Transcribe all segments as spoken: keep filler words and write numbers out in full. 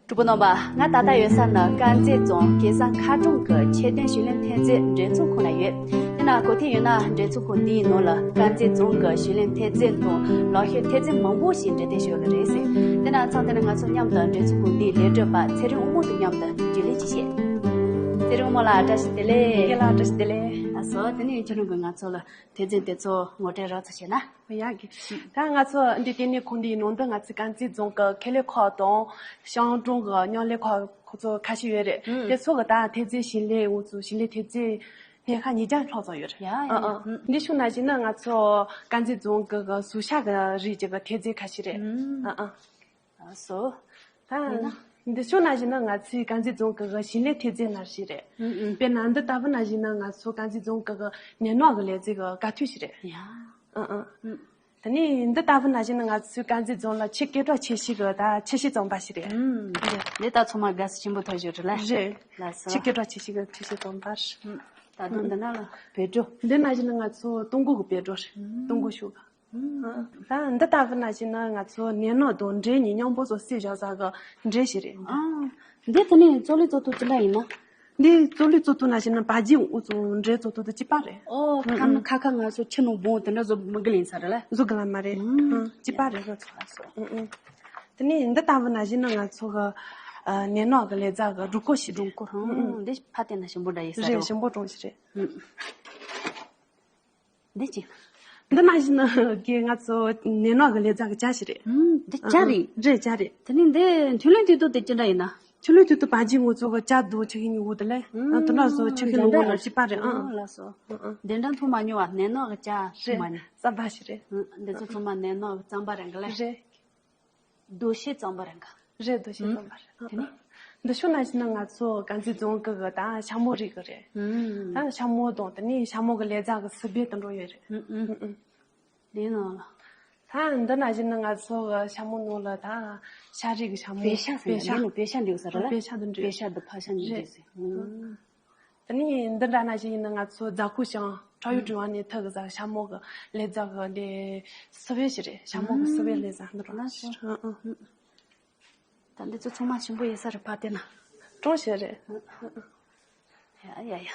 གྲོགས་པོ་རྣམ་པ། ང་ད་ལྟ་ཡོད་ས་ནི་དཀར་མཛེས་རྫོང་གེ་སར་མཁར་གྲོང་གི་ཁྱད་ལྡན་ཞིང་ལས་འཕེལ་རྒྱས་འགྲན་ཚོགས་ཁང་ན་ཡོད། དེ་ན་གོ་ཐོས་ཡོད་ན་འགྲན་ཚོགས་ཁང་འདིའི་ནང་ལ་དཀར་མཛེས་རྫོང་གི་ཞིང་ལས་འཕེལ་རྒྱས་དང་ལག་ཤེས་འཕེལ་རྒྱས་མང་པོ་ཞིག་འགྲེམས་སྟོན་ཞུ་ཡོད་ལ་རེད་ཟེར། དེ་ན་མཚམས་འདི་ནས་ང་ཚོ་མཉམ་དུ་འགྲན་ཚོགས་ཁང་འདིའི་ལས་གྲུབ་པ་ཚེ་རིང་དབང་མོ་དང་མཉམ་དུ་རྒྱུས་ལོན་ཅིག་བྱེད། ཚེ་རིང་དབང་མོ་ལགས་བཀྲ་ཤིས་བདེ་ལེགས། རྒན་ལགས་བཀྲ་ཤིས་བདེ་ལེགས། ལགས་སོ། དེ་ནས་ཁྱེད་རང་གིས་ང་ཚོ་ལ་འཕེལ་རྒྱས་དེ་ཚོ་ངོ་སྤྲོད་རོབ་ཙམ་བྱས་ན། ཡག་གི། ད་ང་ཚོ་འདི་ལྟེ་གནས་ཁང་འདིའི་ནང་དུ་ང་ཚོའི་དཀར་མཛེས་རྫོང་གི་ཁེ་ལས་ཁང་དང་ཤང་གྲོང་གི་མཉམ་ལས་ཁང་ཁོ་ཚོ་ཁ་ཤས་ཡོད་རེད། ཨུམ། དེ་ཚོ་གི་ད་འཕེལ་རྒྱས་ཞིང་ལས་འུ་ཚོ་ཞིང་ལས་འཕེལ་རྒྱས་ཉིས་བརྒྱ་ལྷག་ཙམ་ཡོད་རེད། ཡ་ཡ་ཡ། ཨ་ཨ། ཨུམ། འདི་ཤུག་ན་བཞིན་ན་ང་ཚོ་དཀར་མཛེས་རྫོང་གི་གི་ཟུར་ཤ་གི་རིགས་ཀྱི་གི་འཕེལ་རྒྱས་ཁ་ཤས་རེད། ཨུམ། ཨ་ཨ། ལགས་སོ། ད་ཡིན་ན། འདི་ཤུག་ན་བཞིན་ན་ང་ཚོའི་དཀར་མཛེས་རྫོང་གི་གི་ཞིང་ལས་འཕེལ་རྒྱས་ནང་ཞིག་རེད། ཨུམ་ཨུམ། དཔེར་ན་འདི་ལྟ་བུ་ན་བཞིན་ན་ང་ཚོ་དཀར་མཛེས་རྫོང་གི་གི་ནས་ནག་གི་ལས་རྩལ་གི་དཀའ་ཐུབ་ཞིག་རེད། ཡ། ཨ་ཨ། ཨུམ། དེ་ནས་འདི་ལྟ་བུ་ན་བཞིན་ན་ང་ཚོའི་དཀར་མཛེས་རྫོང་ལ་ཆུ་སྐད་གྲགས་ཆེ་ཤོས་གི་ད་ཆུ་ཤེལ་རྩམ་པ་ཞིག་རེད། ཨུམ། འདི་ད་ཚང་མ་དགའ་བསུ་ཆེན་པོ་ཐོབ་ཡོད་རེད་ལ། རེད། ལགས་སོ། ཆུ་སྐད་གྲགས་ཆེ་ཤོས་གི་ཆུ་ཤེལ་རྩམ་པ་རེད། ཨུམ། ད་དུང་འདི་ན་ལ་བོད་ཌོ། འདི་ན་བཞིན་ན་ང་ཚོ་ཏུང་གོ་གི་བོད་ཌོ་རེད། ཨུམ། ཏུང་གོ་ཤུག་གི། ཨུམ། ད་འདི་ལྟ་བུ་ན་བཞིན་ན་ང་ཚོ་ནས་ནག་དང་འབྲས་གཉིས་མཉམ་པོ་བཟོ་སའི་བཞག་ས་གི་འབྲས་ཞིག་རེད། ཨ། འདི་དེ་ནས་བཙོ་ལས་བཙོ་དུས་ཅི་འདྲ་ཡིན་ན། འདི་བཙོ་ལས་བཙོ་དུས་ན་བཞིན་ན་བ་ཇི་འུ་ཚོ་འབྲས་བཙོ་དུས་དང་གཅིག་པ་རེད། ཨོ། ཨུམ་ཁ་ཨུམ། ཁ་ཁ་ང་ཚོ་ཆུ་ནང་སྦངས་དེ་འདྲ་བཟོ་མི་དགོས་ལེན་ས་རེད་ལ། བཟོ་དགོས་ལ་མ་རེད། ཨུམ། ཨུམ། གཅིག་པ་རེད་ང་ཚོ། ལགས་སོ། ཨུམ་ཨུམ། དེ་ནས་འདི་ལྟ་བུ་ན་བཞིན་ན་ང་ཚོ་གི་ཨ་ནས་ནག་གི་ལས་རྩལ་གི་སྒྲོམ་སྐོར་ཞིག་རེད། སྒྲོམ་སྐོར། ཨུམ་ཨུམ། འདི་ཕ་དེ་ན་ཞིམ་པོ་འདྲ་ཡིན་ས་རེད། རེད་ཞིམ་པོ་གྲོང་ཞིག་རེད། ཨུམ། འདི་ཅི། འདི་ན་བཞིན་ན་གི་ང་ཚོ་ནས་ནག་གི་ལས་རྩལ་གི་ཇ་ཞིག་རེད། ཨུམ། འདི་ཇ་རེད། རེད་ཇ་རེད། དེ་ནས་འདི་འཐུང་ལེན་དུས་དུ་དེ་ཅི་འདྲ་ཡིན་ན། འཐུང་ལེན་དུས་དུ་བ་ཇི་འུ་ཚོ་གི་ཇ་དུ་ཆུ་ཤིང་ཉུང་བོ་དེ་ལས། ཨུམ། དེ་འདྲ་བཟོ་ཆུ་ཤིང་ཉུང་བོ་ལ་གཅིག་པ་རེད། ཨ། ཨུམ། ལགས་སོ། ཨུམ་ཨུམ། དེ་འདྲ་འཐུང་མ་མྱོང་བ། ནས་ནག་གི་ཇ་འཐུང་མ་མྱོང་། རྩམ་པ་ཞིག་རེད། ཨུམ། འདི་ཚོ་ཚང་མ་ནས་ནག་གི་རྩམ་པ་རེད་གི་ལ། རེད། རྡོ་ཤེལ་རྩམ་པ་རེད་ག། རེད། རྡོ་ཤེལ་རྩམ་པ་རེད། ཨུམ། དེ་ནས་འདི་ཤུག་ན་བཞིན་ན་ང་ཚོ་དཀར་མཛེས་རྫོང་གི་གི་ད་ཤ་མོ་རིགས་གི་རེད། ཨུམ། ད་ཤ་མོ་དང་དེ་ནས་ཤ་མོ་གི་ལས་རྩལ་གི་སི་པན་དུ་འགྲོ་ཡོད་རེད། ཨུམ་ཨུམ། ཨུམ་ཨུམ། དེའི་ནང་ལ། ད་འདི་ན་བཞིན་ན་ང་ཚོ་གི་ཤ་མོ་ནང་ལ་ད་ཤ་རིགས་གི་ཤ་མོ། པད་ཤ་ཟེར་པད་ན་ཤ། འདི་ནི་པད་ཤ་འདི་ཡོད་ས་རེད་ལ། པད་ཤ་འདི་འདྲ། པད་ཤ་འདི་ཕག་ཤ་འདི་རེད། འདྲ་ཟེར། ཨུམ། དེ་ནས་འདི་འདྲ་ན་ཞིག་ཡིན་ན་ང་ཚོ་རྫ་ཁུ་ཤང་ཁྲ་ཡུ་ཀྲུང་ཨ་ནས་ཐུག་གི་ཟ་ཤ་མོ་གི་ལས་རྩལ་གི་འདི་སི་པན་ཞིག་རེད། ཤ་མོ་གི་སི་པན་ལས་རྩལ་འདི་རང་ཞིག་ཨུམ། ཨུམ་ཨུམ། ད་འདི་ཚོ་ཚང་མ་ཞིམ་པོ་ཡོད་ས་རེད་ཕ་དེ་ན། གྲོང་ཞིག་རེད། ཨུམ་ཨུམ། ཡ་ཡ་ཡ།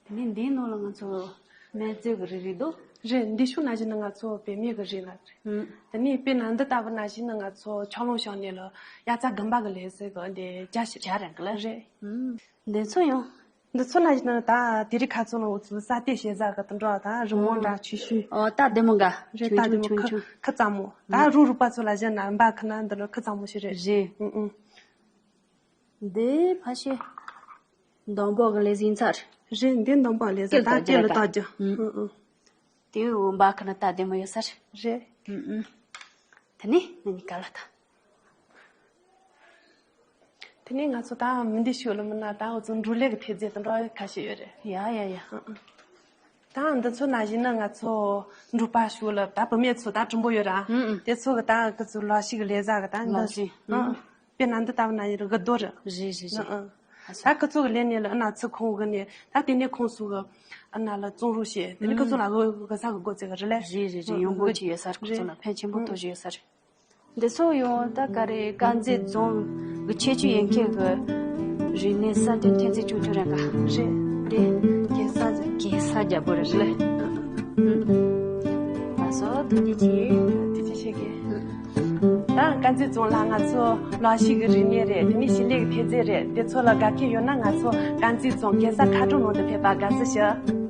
དེ་ནས་འདིའི་ནང་ལ་ང་ཚོ་སྨན་རྩིས་གི་རིགས་རིགས་འདུག་རེད། འདི་ཤུག་ན་བཞིན་ན་ང་ཚོ་བེད་མེད་གི་རིགས་ལ་རེད། ཨུམ། དེ་ནས་དཔེར་ན་འདི་ལྟ་བུ་ན་བཞིན་ན་ང་ཚོ་ཆང་ལུང་ཤང་ནས་ལ་དབྱར་རྩྭ་དགུན་འབུ་གི་ལས་རྩལ་གི་འདི་ཇ་ཞིག་ཇ་རང་གི་ལ། རེད། ཨུམ། འདི་ཚོ་ཡང་། འདི་ཚོ་ན་བཞིན་ན་ད་དེ་རིང་ཁ་ཚོན་ལ་འུ་ཚོ་ས་དེ་ཞེ་ཟ་གི་དུ་འགྲོ་ད་རི་མོ་འདྲ་ཆུ་ཤུ། ཨོ་ད་བདེ་མོ་འགའ། རེད། ཆུང་ད་བདེ་ཆུང་མོ་ཆུང་ཁུ་ཆུང་། ཁུ་གཙང་མོ། ད་ཨུམ། རུ་རུ་པ་ཚོ་ལ་བཞག་ན་འབའ་ཁུ་ན་འདི་ལ་ཁུ་གཙང་མོ་ཞིག་རེད། རེད། ཨུམ་ཨུམ། འདི་ཕ་ཤེ། འདམ་བག་གི་ལས་ཡིན་ཚར། རེད། འདི་འདམ་བག་ལས་ས་ད་སྐེ་ལ་བཏགས་རྒྱུ། ཨུམ་ཨུམ། དེའི་འོ་འབའ་ཁུ་ན་ད་བདེ་མོ་ཡོད་ས་རེད། རེད། ཨུམ་ཨུམ། དེ་ནས་ང་གཉིས་ཀ་ལ་ད། དེ་ནས་ང་ཚོ་ད་མི་འདི་ཤོད་ལ་མིན་ན་ད་འུ་ཚོ་འབྲུ་ལས་ཀྱི་ཐེབས་རྩེ་དང་འདྲ་ཁ་ཤས་ཡོད་རེད། ཡ་ཡ་ཡ། ཨང་ཨང་། ད་འདི་ཚོ་ན་བཞིན་ན་ང་ཚོ་འབྲུག་པ་ཤོད་ལ་ད་བུད་མེད་ཚོ་ད་གྲུང་པོ་ཡོད་ར། ཨང་ཨང་། དེ་ཚོ་གི་ད་ཁོ་ཚོ་ལག་ཤེས་ཀྱི་ལས་ས་གི་ད་འདི། ལག་ཤེས། ཨང་། ཨང་། དཔེར་ན་འདི་ལྟ་བུ་ན་ཡིན་ར་གི་རྡོ་ར། རེད་རེད་རེད། ཨང་ཨང་། ད་ཁོ་ཚོ་གི་ལས་ནས་ལ་ཨ་ན་ཚི་ཁོང་གི་ནས་ད་དེ་ནས་ཁོང་ཚོ་གི་ཨ་ན་ལ་བཙོང་རོགས་བྱེད། དེ་ནས་ཁོ་ཚོ་ལ་གི་གི་ས་གི་སྒོ་ཚེ་གི་རེད་ལས། རེད་རེད་རེད། ཡོང་སྒོ་ཅིག་ཡོད་ས་རེད། ཁོ་ཚོ་ལ་ཕན་ཆེན་པོ་ཐོགས་ཤིག་ཡོད་ས་རེད། འདི་ཚོ་ཡང་ད་ག་རེ་དཀར་མཛེས་རྫོང་གི་ཁྱད་ཆོས་ཡོད་མཁན་གི་རིག་གནས་གསར་བརྗེ་ཐོན་རྫས་ཆུང་ཆུང་རེད་ག། རེད། རེད། གེ་སར་རྒྱལ། གེ་སར་རྒྱལ་པོ་རེད་ལེ། ལགས་སོ་ཐུགས་རྗེ་ཆེ། ཐུགས་རྗེ་ཆེ་གེ། ད་དཀར་མཛེས་རྫོང་ལ་ང་ཚོ་ལག་ཤེས་ཀྱི་རིག་གནས་རེད། དེ་ནས་ཞིང་ལས་ཀྱི་ཐོན་རྫས་རེད། དེ་ཚོ་ལ་དགའ་མཁན་ཡོད་ན་ང་ཚོ་དཀར་མཛེས་རྫོང་གེ་སར་མཁར་གྲོང་ནང་དུ་ཕེབས་པ་དགའ་བསུ་ཞུ།